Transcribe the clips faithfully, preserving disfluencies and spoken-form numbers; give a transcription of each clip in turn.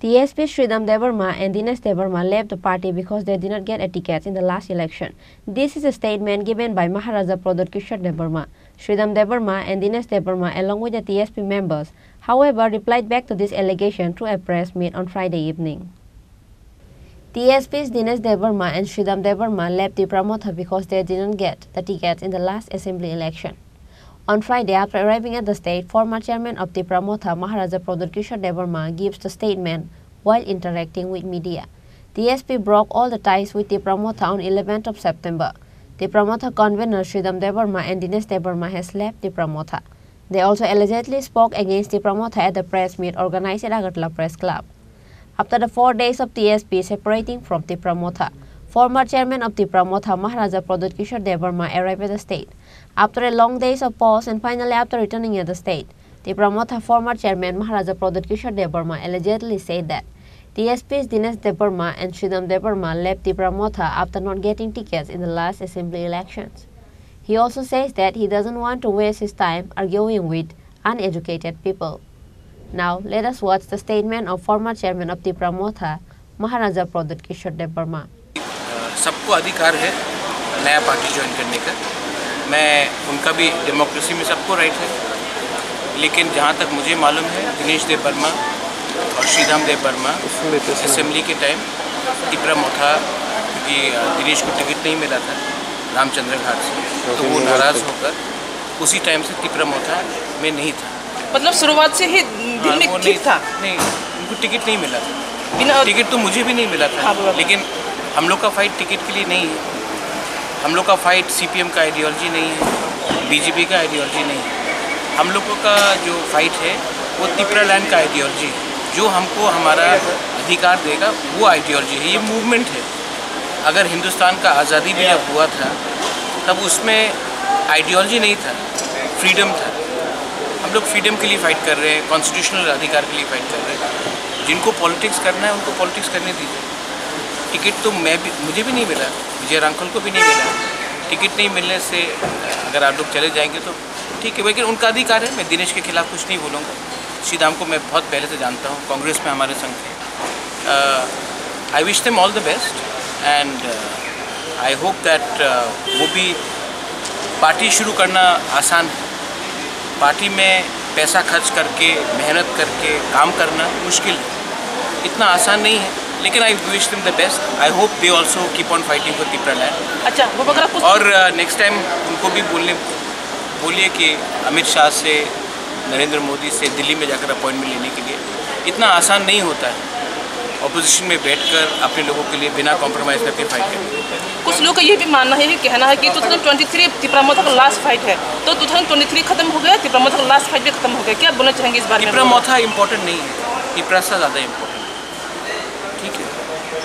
T S P Sridham Debbarma and Dinesh Debbarma left the party because they did not get a ticket in the last election. This is a statement given by Maharaja Pradyot Kishore Debbarma. Sridham Debbarma and Dinesh Debbarma, along with the T S P members, however, replied back to this allegation through a press meet on Friday evening. T S Ps Dinesh Debbarma and Sridham Debbarma left Tipra Motha because they didn't get the ticket in the last assembly election. On Friday, after arriving at the state, former chairman of Tipra Motha, Maharaja Pradyot Kishore Debbarma, gives the statement while interacting with media. T S P broke all the ties with Tipra Motha on eleventh of September. Tipra Motha convener Sridham Debbarma and Dinesh Debbarma has left Tipra Motha. They also allegedly spoke against Tipra Motha at the press meet organized at Agartala Press Club. After the four days of T S P separating from Tipra Motha, former chairman of Tipra Motha, Maharaja Pradyot Kishore Debbarma, arrived at the state. After a long days of pause and finally after returning at the state, Tipra Motha former chairman Maharaja Pradyot Kishore Debbarma allegedly said that T S Ps Dinesh Debbarma and Sridham Debbarma left Tipra Motha after not getting tickets in the last assembly elections. He also says that he doesn't want to waste his time arguing with uneducated people. Now, let us watch the statement of former chairman of Tipra Motha, Maharaja Pradyot Kishore Debbarma. सबको अधिकार है नया party join करने का। मैं उनका भी, डेमोक्रेसी में सबको राइट है। लेकिन जहाँ तक मुझे मालूम है, दिनेश देव वर्मा और श्रीधाम देव वर्मा असेंबली के टाइम तिपरा मोथा, क्योंकि दिनेश को टिकट नहीं मिला था रामचंद्र घाट से, तो वो नाराज होकर उसी टाइम से तिपरा मोथा में नहीं था। मतलब शुरुआत से ही दिल हाँ, में वो ठीक नहीं, था। नहीं, उनको टिकट नहीं मिला था। बिना टिकट तो मुझे भी नहीं मिला था। हाँ, बोलो। लेकिन हम लोग का फाइट टिकट के लिए नहीं है। हम लोग का फाइट सीपीएम का आइडियोलॉजी नहीं है, बीजेपी का आइडियोलॉजी नहीं है। हम लोगों का जो फाइट है, वो तिपरा लैंड का आइडियोलॉजी है। जो हमको हमारा अधिकार देगा, वो आइडियोलॉजी है, ये मूवमेंट है। अगर हिंदुस्तान का आज़ादी भी जब हुआ था, तब उसमें आइडियोलॉजी नहीं था, फ्रीडम था। हम लोग फ्रीडम के लिए फाइट कर रहे हैं, कॉन्स्टिट्यूशनल अधिकार के लिए फाइट कर रहे हैं। जिनको पॉलिटिक्स करना है, उनको पॉलिटिक्स करने दीजिए। टिकट तो मैं भी, मुझे भी नहीं मिला, विजय रांखल को भी नहीं मिला। टिकट नहीं मिलने से अगर आप लोग चले जाएंगे तो ठीक है, लेकिन उनका अधिकार है। मैं दिनेश के खिलाफ कुछ नहीं बोलूँगा। श्रीधाम को मैं बहुत पहले से जानता हूँ, कांग्रेस में हमारे संग थे। I wish them all the best and I hope that वो भी, पार्टी शुरू करना आसान है, पार्टी में पैसा खर्च करके, मेहनत करके काम करना मुश्किल है, इतना आसान नहीं है। लेकिन I wish them the best. I hope they also keep on fighting for Tipra land. अच्छा, वो बकरा कुछ और नेक्स्ट टाइम उनको भी बोलने, बोलिए कि अमित शाह से, नरेंद्र मोदी से दिल्ली में जाकर अपॉइंटमेंट लेने के लिए। इतना आसान नहीं होता है अपोजिशन में बैठकर अपने लोगों के लिए बिना कॉम्प्रोमाइज करके फाइट करना। कुछ लोग का ये भी मानना है, ये कहना है कि ट्वेंटी ट्वेंटी थ्री तिपरा मोथा का लास्ट फाइट है, तो ट्वेंटी ट्वेंटी थ्री खत्म हो गया, तिपरा मोथा का लास्ट फाइट भी खत्म हो गया। क्या बोलना चाहेंगे इस बारे में? तिपरा मोथा इम्पोर्टेंट नहीं है, तिपरासा ज़्यादा इम्पोर्टेंट है। ठीक है,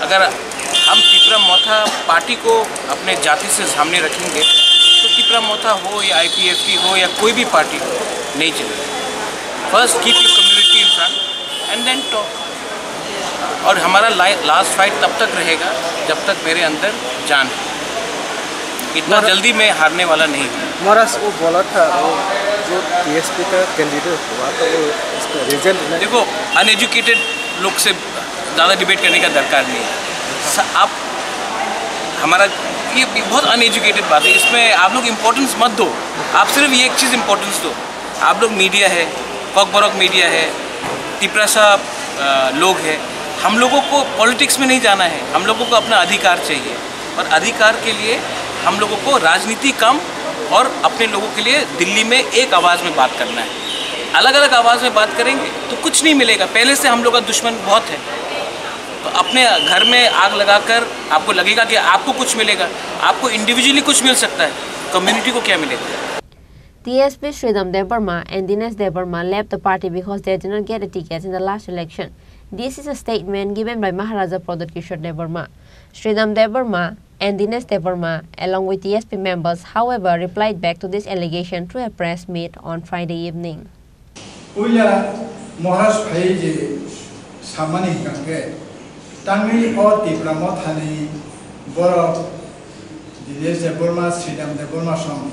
अगर हम तिपरा मोथा पार्टी को अपने जाति से सामने रखेंगे तो तिपरा मोथा हो या आईपीएफटी हो या कोई भी पार्टी हो, नहीं चलेगा। First keep your community in front and then talk. और हमारा लास्ट फाइट तब तक रहेगा जब तक मेरे अंदर जान है। इतना जल्दी मैं हारने वाला नहीं हूँ। महाराज, वो बोला था, वो जो टीएसपी का कैंडिडेट हुआ था, वो इसका रीजन नहीं। देखो, अनएजुकेटेड लोग से ज़्यादा डिबेट करने का दरकार नहीं है। स- आप हमारा, ये बहुत अनएजुकेटेड बात है, इसमें आप लोग इम्पोर्टेंस मत दो। आप सिर्फ ये एक चीज़ इम्पोर्टेंस दो, आप लोग मीडिया है, कॉकबरक मीडिया है, तिपरासा लोग है। हम लोगों को पॉलिटिक्स में नहीं जाना है, हम लोगों को अपना अधिकार चाहिए। और अधिकार के लिए हम लोगों को राजनीति कम और अपने लोगों के लिए दिल्ली में एक आवाज़ में बात करना है। अलग अलग आवाज़ में बात करेंगे तो कुछ नहीं मिलेगा। पहले से हम लोग का दुश्मन बहुत है, तो अपने घर में आग लगाकर आपको लगेगा कि आपको कुछ मिलेगा, आपको इंडिविजुअली कुछ मिल सकता है, कम्युनिटी को क्या मिलेगा? T S P Sridham Debbarma and Dinesh Debbarma left the party because they did not get a ticket in the last election. This is a statement given by Maharaja Pradyot Kishore Debbarma. Sridham Debbarma and Dinesh Debbarma, along with T S P members, however, replied back to this allegation through a press meet on Friday evening. Puila Maharaj phai je samani hwnkha khe, tangwi o Tipra Mothani borok Dinesh Debbarma, Sridham Debbarma song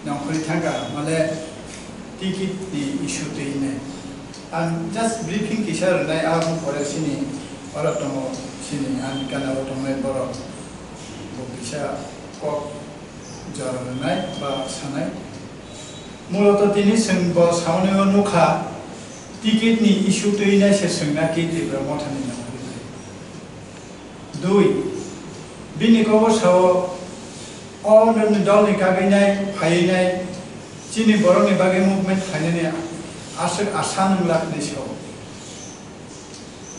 nongkhorwi thangkha, male ticket ni issue twi nai. Ang just briefing kisa rwnai, ang pore sini oro tongo, sini ani gana o tongnai borok bo kisa kok jora rwnai ba sanai. Muloto tini chwng bo sauni o nukha, ticket ni issue twi nai se chwngna ki Tipra Mothani nangkuknai. Dui, bini kobor sao o nokni dolni kagwi nai, phaiwi nai, chini borokni bagwi movement khlainani aswk asa nwnglak hinwi sao.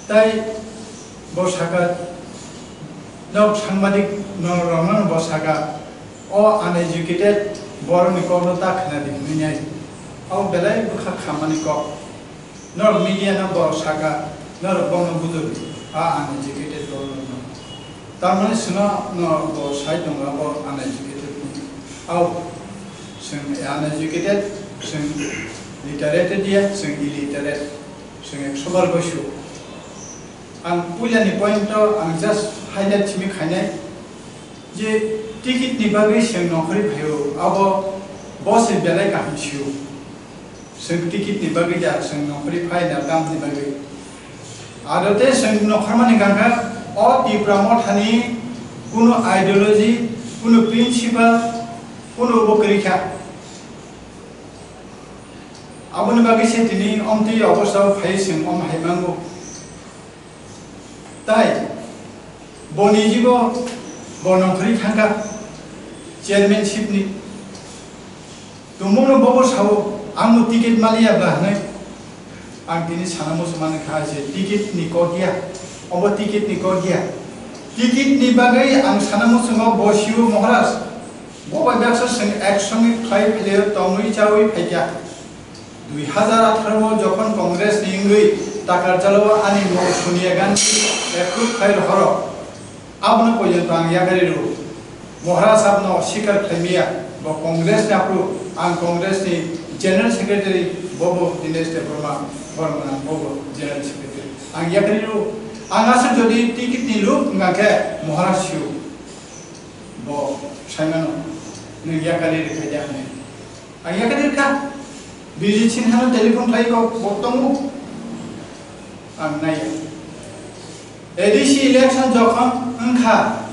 Tai bo saka, nok sangbadik no rokno bo saka, o uneducated borokni kokno ta khwnadi hinwi nai. O belai bwkha khammani kok. Norok media no borok saka, norok bono bujodi, a uneducated borok no. Tamani sino no bo sai tongo bo uneducated ni. Au, chwng uneducated, chwng literate dia, chwng illiterate, chwng ekso bar goisu. Ang puila ni point to ang just highlight simi khainai je ticket ni bagwi chwng nongkhorwi phaio, abo bo se belai kaham sio. Chwng ticket ni bagwi ya, chwng nongkhorwi phai na tamni bagwi. Ado tei chwng nongkhormani gangkha o Tipra Mothani kunu ideology, kunu principle, kunu bo kwrwi kha. Aboni bagwi se tini omtwi obostao phai chwng om hai mango. Tai bo nijibo bo nongkhorwi thangkha chairmanship ni. Tumungno bobo sao, "Ang no ticket maliya bla," hwnwi. Ang tini sana muchung mani kha je ticket ni kok ya, obo ticket ni kok ya. Ticket ni bagwi ang sana muchungo bo sio Maharaj. Bo bai baksa chwng ek songwi khlai philio tongwi chawi phaikha. Dui hazar atharo o jokhon Congress ni wngwi Takarjala o ani mung Sonia Gandhi approve khai rohoro, abono poito ang yakarwi rw. Maharaj abono sikar khlaimaya, bo Congress ni aphuru, ang Congress ni General Secretary, bobo Dinesh Debbarma, Barma, bobo General Secretary. Ang yakarwi rw, ang aswk jodi ticket ni look wngkha khe Maharaj sio. Bo saimano, nwng yakarwi rwkha de hwnwi. Ang yakarwi rwkha. Bijit Sinha no telephone khlai kok, bo tongo. Ang naiya. A D C election jokhon wngkha,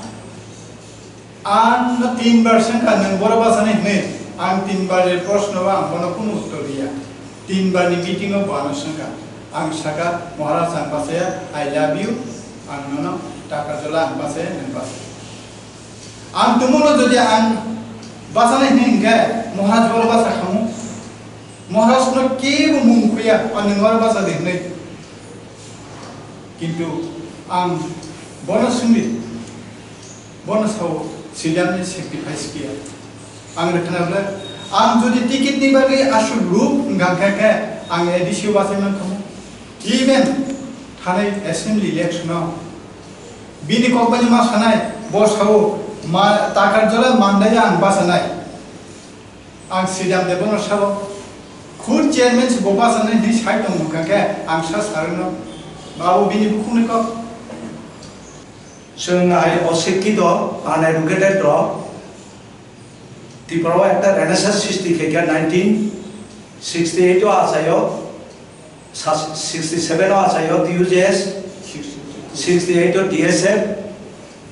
ang no tin bar swngkha, nwng boro bachani hwnwi. Ang tin bar ni proshno o ang bono kunu uttor riya. Tin bar ni meeting o bo ano swngkha. Ang sakha, "Maharaj, ang bachaya, I love you. Ang nono Takarjala ang bachaya, nwng bachaya." Ang tumungno jodi ang bachanai hwnwi hwnkhe, Maharaj boro bacha khamu. Maharaj no kebo mung khuya, ang nwng oro bacha di hwnwi. Kintu ang bono swngdi, bono sao, "Sidamni sacrifice kiya?" Ang rwkhna bwle, ang jodi ticket ni bagwi aswk look wngkha khe, ang A D C o bachai mankhamu. Even thanai assembly election o bini kokbaini ma sanai, bo sao, ma, Takarjala mandai ang bachanai. Ang Sridham Debbarma sabo, khud chairman se bo bachanai hinwi sai tongmung kha khe ang sa sarwino, abo bini bukhukni kok. Chwng hai osikkhito, uneducated rok, Tripura o ekta renaissance srishti khaikha nineteen sixty eight o achaio, sa-, sixty seven o achaio T U J S, sixty eight o T S F,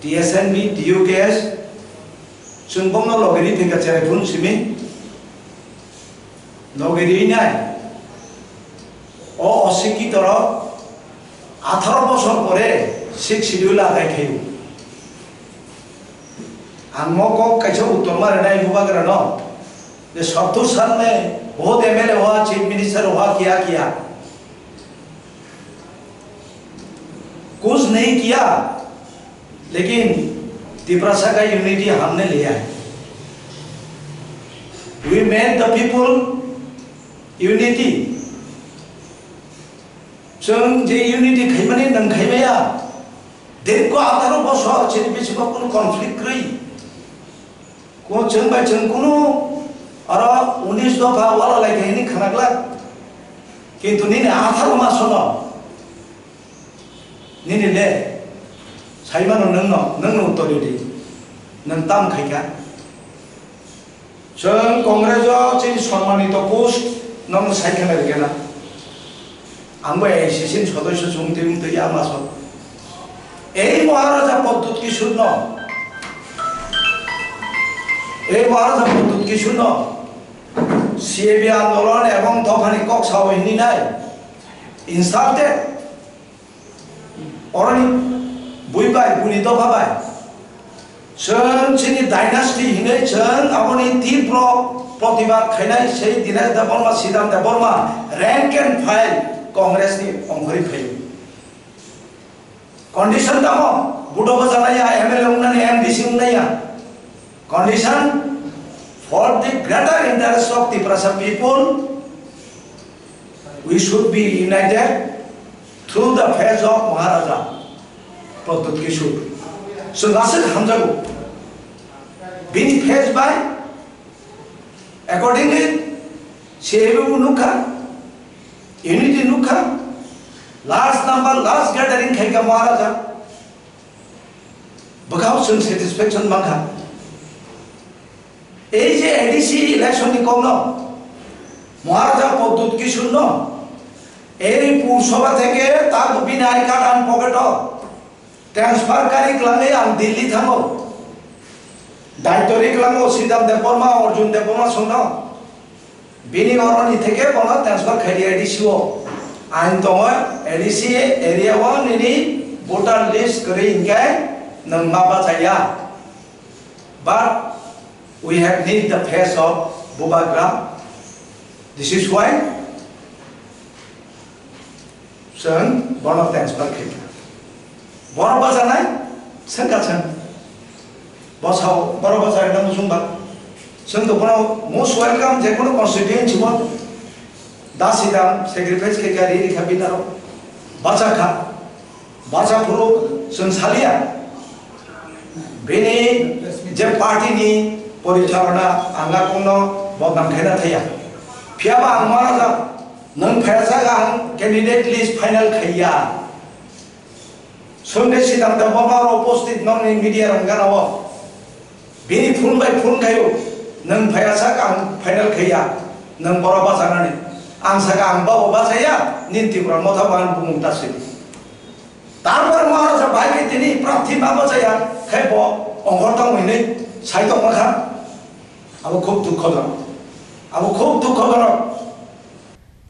T S N B, T U K S, chwng bongno logi ri phaikha cherai phuru simi, logi ri nai. O osikkhito rok atharo bosor pore sixth schedule adai khaio. Ang mo kok kaisa uttor ma rwnai bubagra no, je sottor sal mein bahut M L A hua, chief minister hua, kiya kiya, kuch nahi kiya, lekin Tiprasa ka unity humne liya hai. We made the people unity. Chwng je unity khaimani nwng khaimaya, dirgho atharo bosor chini bisingo kunu conflict kwrwi. Ko chwng bai chwng kunu oro unis dopha wala lai khe hini khana glak. Kintu nini atharo masono nini le saimano nwngno, nwngno uttor ridi. Nwng tam khaikha. Chwng Congress o chini sonmanito post no mwsai khna rwgena. Ang bai A I C C ni sodosyo chumtwi wngtwi ya maso. Ei Maharaja Pradyut Kishore no, ei Maharaja Pradyut Kishore no C A B andolon ebong dophani kok sao hinwi nai insulted. Oroni bui bai, buni dopha bai. Chwng chini dynasty hinwi chwng aboni tibro protibad khainai sei Dinesh Debbarma, Sridham Debbarma, rank and file Congress ni ongkhorwi phaio. Condition tamo, budo bajanaya, M L A wngnani, M D C wngnaya. Condition, for the greater interest of Tiprasa people, we should be united through the face of Maharaja Pradyut Kishore. Chwng aswk hamjago. Bini face bai, accordingly, C A B bo nukha, unity nukha, large number, large gathering khaikha Maharaja. Bwkhao chwng satisfaction mankha. Ei je A D C election ni kokno Maharaja Pradyut Kishore no ei Pur Sabha theke tabuk bini I card ani pocket o transfer kari kwlangwi ang Delhi thango. Daitwrwi kwlango Sridham Debbarma, Arjun Debbarma songno. Bini oroni theke bono transfer khaidi A D C o. Ain tongo A D C area o nini voter list kwrwi hinkhe nwng ma bachaya. But we have need the face of Bubagra. This is why Chwng bono transfer khaikha. Borok bachanai? Swngkha chwng. Bosao borok bachanai no muchungba. Chwng to bono most welcome je kono constituency o. Da sidam sacrifice khaikha, ri rikha binaro. Bachakha. Bacha phuru chwng salia. Bini je party ni porichalona anga kono bodnam khaina thaya. Phiyaba ang mara jak. Nwng phaijak ang candidate list final khaiya. Sunday sidang da baba ro postit nong ni media rang gana o. Bini phone bai phone khayo. Nwng phaijak ang final khaiya. Nwng boro bachanani. Ang saka ang babo bachaya. Nin Tripura motha ban bumung tasini. Tarpor Maharaja bai ke tini prarthi ma bachaya. Khai bo ongor tong hini sai tong kha. Abo khub dukhojonok. Abo khub dukhojonok.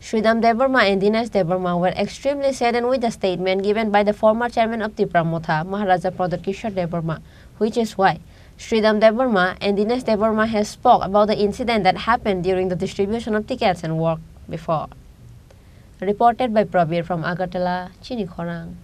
Sridham Debbarma and Dinesh Debbarma were extremely saddened with the statement given by the former chairman of Tipra Motha, Maharaja Pradyut Kishore Debbarma, which is why Sridham Debbarma and Dinesh Debbarma has spoke about the incident that happened during the distribution of tickets and work before. Reported by Prabir from Agartala, Chini Khorang.